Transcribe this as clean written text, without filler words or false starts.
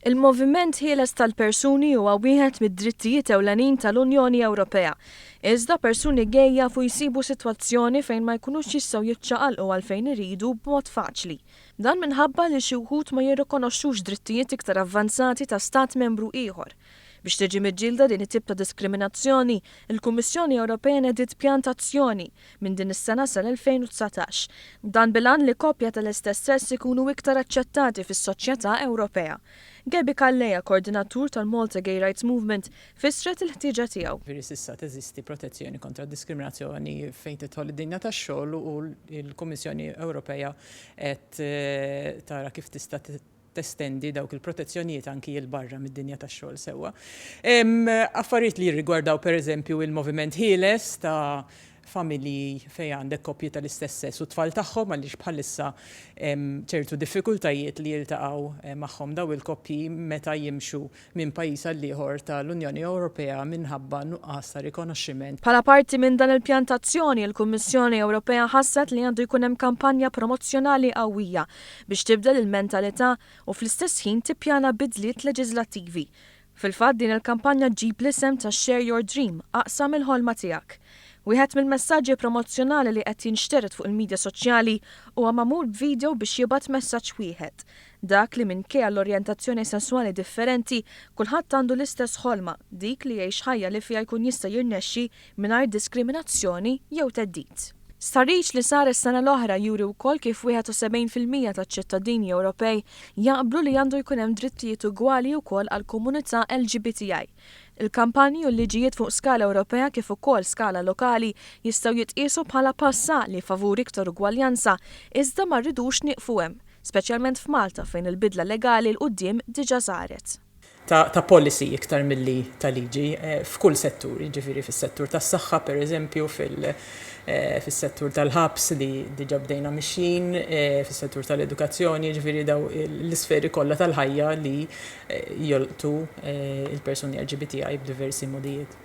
Il-moviment ħieles tal-persuni huwa wieħed mid-drittijiet ewlenin tal-Unjoni Ewropea. Iżda persuni gay jafu jsibu sitwazzjoni fejn ma jkunux jistgħu jiċċaqalqu għal fejn iridu b'mod faċli. Dan minħabba li xi wħud ma jirrikonoxxux drittijiet iktar avvanzati ta' stat membru ieħor. Biex tiġi miġġielda din it-tip ta' diskriminazzjoni, il-Kummissjoni Ewropea nediet pjan ta' azzjoni minn din is-sena sal-2019. Dan bil-għan li koppja tal-istess sess ikunu iktar aċċettati fis-soċjetà Ewropea. Gaby Calleja, koordinatur tal-Malta Gay Rights Movement, fissret il-ħtieġa tiegħu. Jiġifieri s'issa teżisti protezzjoni kontra d-diskriminazzjoni fejn tidħol id-dinja tax-xogħol u l-Kummissjoni Ewropea qed tara kif tista' testendi dawk il-protezzjonijiet anki 'l barra mid-dinja tax-xogħol sewwa. Affarijiet li jirrigwardaw pereżempju il-moviment ħieles ta' familji fejn għandek koppji tal-istess sess u t-tfal tagħhom għaliex bħalissa hemm ċertu diffikultajiet li jiltaqgħu magħhom daw il-koppji meta jimxu minn pajjiż għal ieħor tal-Unjoni Ewropea minħabba nuqqas ta' rikonoxximent. Bħala parti minn dan il-pjan ta' azzjoni, il-Kummissjoni Ewropea ħasset li għandu jkun hemm kampanja promozzjonali qawwija biex tibdel il-mentalità u fl-istess ħin tippjana bidliet leġiżlattivi. Fil-fatt din il-kampanja ġġib l-isem ta' Share Your Dream, Aqsam il-Ħolma Tiegħek. Wieħed mill-messaġġi promozzjonali li qed jinxtered fuq il-midja soċjali huwa magħmul b'video biex jibgħat messaġġ wieħed. Dak li minkejja l-orjentazzjoni sesswali differenti, kulħadd għandu l-istess ħolma, dik li jgħix ħajja li fiha jkun jista' jirnexxi mingħajr diskriminazzjoni jew theddid. Stħarriġ li sar is-sena l-oħra juri wkoll kif 71% taċ-ċittadini Ewropej jaqblu li għandu jkun hemm drittijiet ugwali wkoll għall-komunità LGBTI. Il-kampanji u l-liġijiet fuq skala Ewropea kif ukoll skala lokali jistgħu jitqiesu bħala pass għaqli favur iktar ugwaljanza iżda ma rridux nieqfu hemm, speċjalment f'Malta fejn il-bidla legali 'l quddiem diġà saret. Ta' policy iktar milli ta' liġi f'kull settur, jiġifieri fis-settur tas-saħħa pereżempju, fis-settur tal-ħabs li diġà bdejna mixjin, fis-settur tal-edukazzjoni, jiġifieri dawn l-isferi kollha tal-ħajja li jolqtu l-persuni LGBTI b'diversi modijiet.